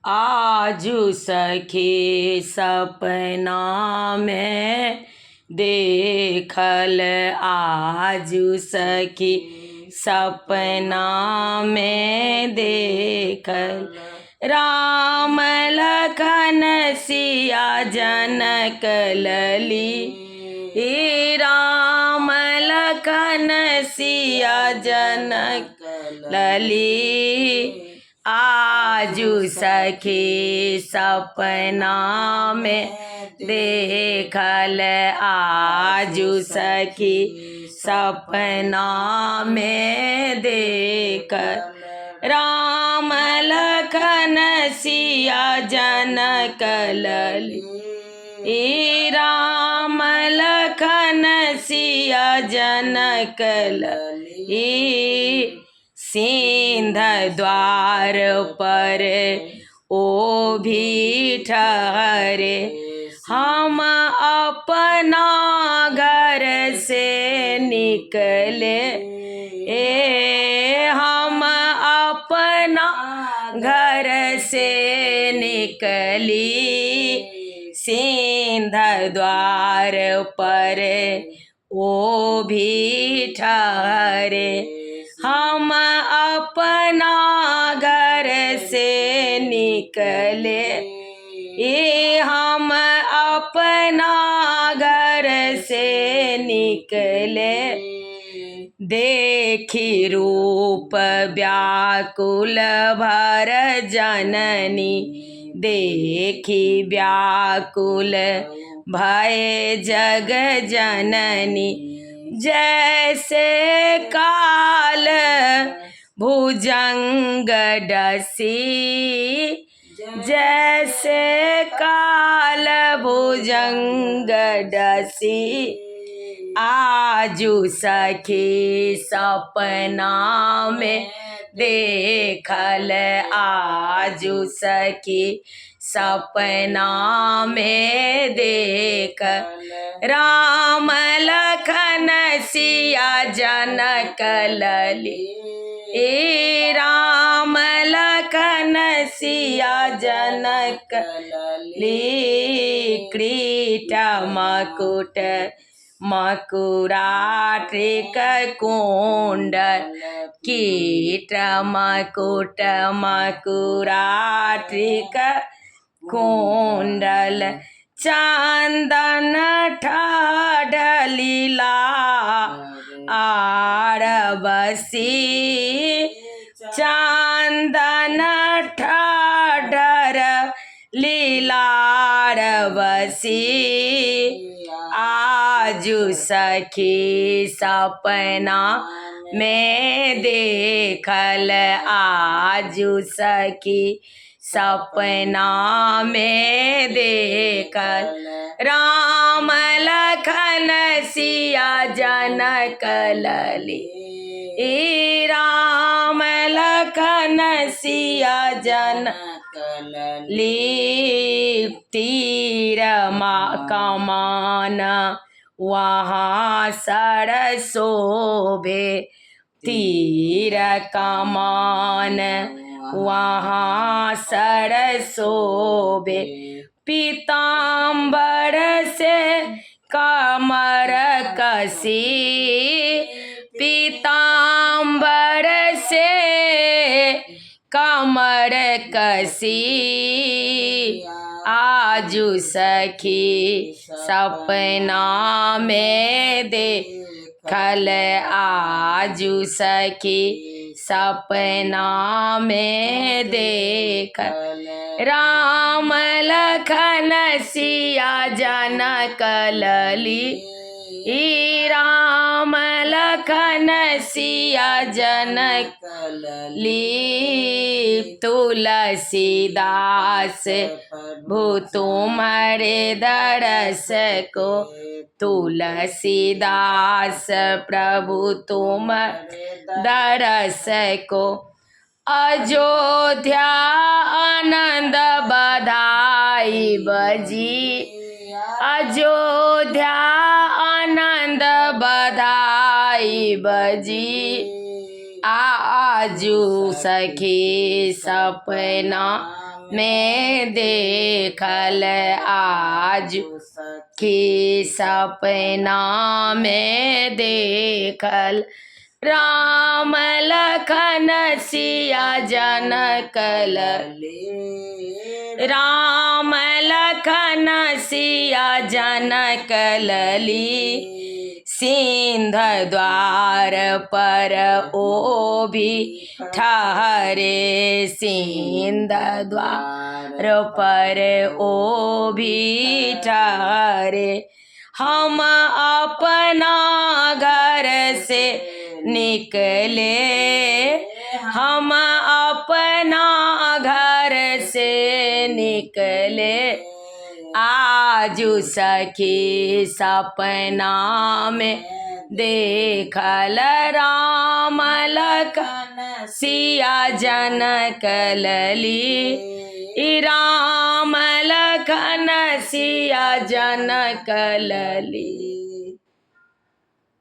आजु सखी सपनामे देखल, आजु सखी सपनामे देखल, राम लखन सिया जनक लली, राम लखन सिया जनक लली। आजु सखी सपनामे देखल, आजु सखी सपनामे देखल, राम लखन सिया जनक लली, राम लखन सिया जनक लली। सिंध द्वार पर ओ भी ठहरे, हम अपना घर से निकले, ए हम अपना घर से निकली, सिंध द्वार पर ओ भी ठहरे, हम अपना घर से निकले, ए हम अपना घर से निकले। देखी रूप व्याकुल भर जननी, देखी व्याकुल भय जग जननी, जैसे काल भुजंग डसी, जैसे काल भुजंग डसी। आजु सखी सपनामे देखल, आजु सखी सपनामे देख, राम लखन सिया जनक लली, राम लखन सिया जनक लली। क्रीट मकुट मकुराट्रिक कुण्डल, कीट मकुट मकुराट्रिक कुण्डल, चन्दन ठाढ़ लीला आर बसी, चन्दन ठाढ़ लीलार बसी। आजु सखी सपना में देखल, आजु सखी सपना में देखल, राम लखन सिया जनक लली, राम लखन सिया जनक लली। तीर कमान वहाँ सर शोभे, तीर कमान वहाँ सर शोभे, पीताम्बर से कमर कसी, पीताम्बर से कमर कसी। आजु सखी सपनामे देखल, आजु सखी सपनामे देखल, राम लखन सिया जनक लली, राम लखन सिया जनक लली। तुलसीदास भू तुम्हारे दरस को, तुलसीदास प्रभु तुम दरस को, अयोध्या आनंद बधाई बजी, अयोध्या आनंद बधाई बजी। आजु सखी सपना मे देखल आज की सपना मे देखल राम लखन सिया जनक लले। राम लखन सिया जनक लली सिंध द्वार पर ओ भी ठहरे, सिंध द्वार पर ओ भी ठहरे। हम अपना घर से निकले, हम अपना घर से निकले आजु सखी सपना में देखल राम लखन सिया जनक लली, राम लखन सिया जनक लली।